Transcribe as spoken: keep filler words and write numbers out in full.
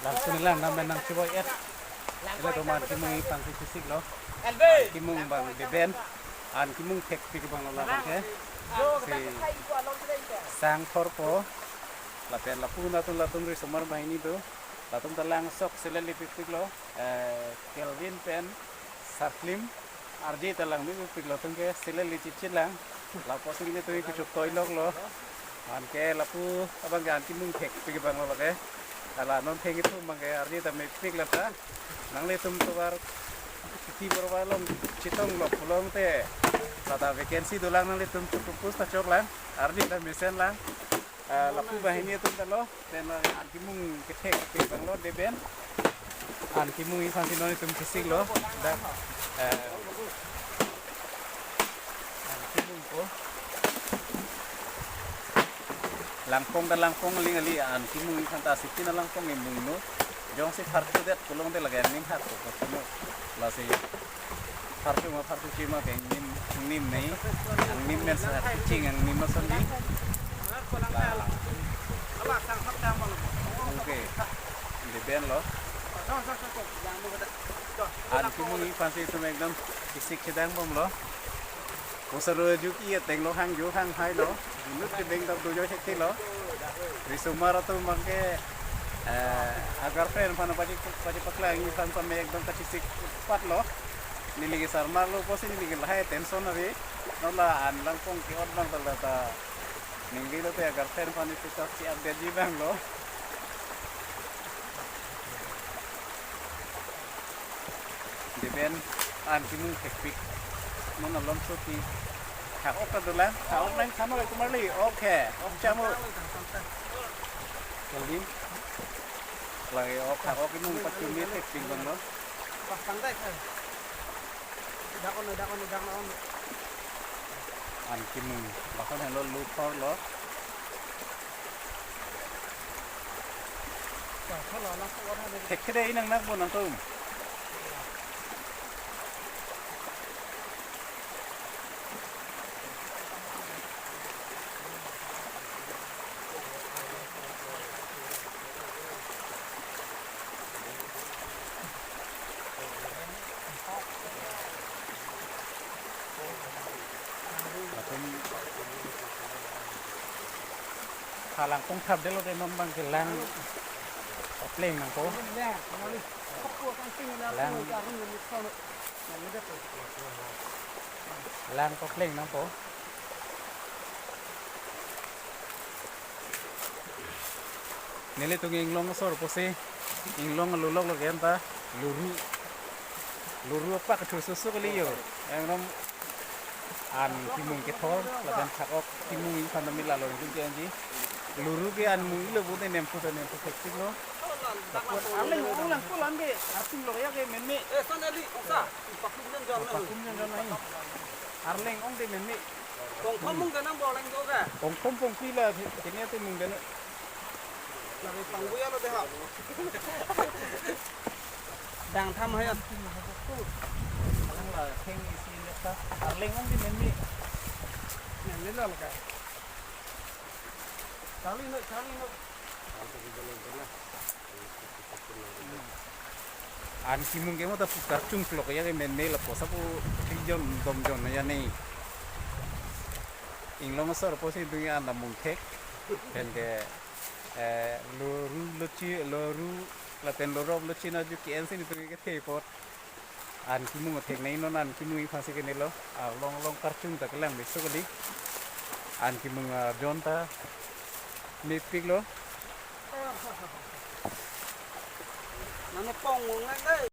Langsung lang namen nangchevoi-et. Ilitum an kimung aphansi chesiklo. Kimung abang deben. An kimung thekpik abang lo labang ke. Si sang thorpo. Lapen lapu nangtum latum risomar banghini do. Latum ta langsok selelipikpiklo. Eh, Kelvin pen Sarklim arje ta langmepiklo, latum ke seleli chichilang. Lapusi nelitum kechok toiloklo. Anke lapu abang ke an kimung thekpik abang lo ke. Hala non thengkethom abang ke arje ta mepik lata. Nanglitum tovar City Borwa along chetonglo pulote, lata vacancy dolang, nanglitum chok propose ta choklang. Arje ta mesenlang. Eh, lapu banghini atum ta lo, then, eh, an kimung kethekpik abang lo deben. An kimung aphansi non itum chesiklo. Dak, eh, an kimung ko. Langpong ta langpong aling ali, an kimung aphan ta siti na langpong imungno. Jongsi pharchudet pulote lake angnim hak ko kimung. Lasi pharchu ma pharchuji ma ke angnim, angnim nei. Angnim men sa pharchuji, angnim ma soni. La. Okay. Deben lo. An kimung aphansi itum ekdom kisik chedang bomlo. Pusaro juki ateng lo, hang ju hang hai lo. Inut kedeng dap dojo hekti lo. Risomar atum abang ke, eh, agar friend aphan paji, paji paklang aphan pame ekdom kachisik patlo. Neli ke sarmar lo pusi neli ke lahai tension ave. Non la an langpong ke-ot abang ta lata. Ningve lote agar friend aphan isi tak si update ji abang lo. Deben an kimung thekpik. Non alom soti. Thak-ok ta dolang, thak-ok nang thano kumar li. Okay, ok chamu. Joldi. Lake ok thak-ok kimung pachumi thekpik abang lo. Dak on, dak on, dak on. An kimung. Lason helo lu thorlo. Thekthede inang nak bo nangtum. Lapen halangpong thapdetlo te non abang ke lang kopleng nangpo. Lang, lang kopleng nangpo. Nelitum inglong asor pusi, inglong alulok lake anta luru. Luru apak thu susu kali yo. Ekdom an kimung kethor, lapen thak-ok kimung aphan ta mila lo nelitum ke-enji. Luru ke an mung-ilo pute nemthu ta nemthu thekpiklo. Arleng ong lang pulang ke, arting lo ya ke meme. Eh, son ali, ongsa. Pakum jan jan. Pakum jan jan nai. Arleng ong de meme. Pongthom mung ganang boleng jo ka? Pongthom pongpi la, kene ate mung ganang. Lagi pangbuya lo deha. Dang tham haya. Lang la, theng isi lekha. Arleng ong di meme. Meme lo ka. Charlie no, Charlie no. An kimung ke mo ta pukar chungklok ya ke meme lapuson pu trijon domjon ya ni. Inglong asor pusi dungi an ta mung thek. Pen ke, eh, luru lochi, luru lapen lurop lochi na ju ke-ensi nelitum ke thepot. An kimung thek nai non an kimung aphansi kenelo. Arlong long karchung ta kelang beso kali. An kimung arjon ta mepiklo. Nano pong mung lang dai.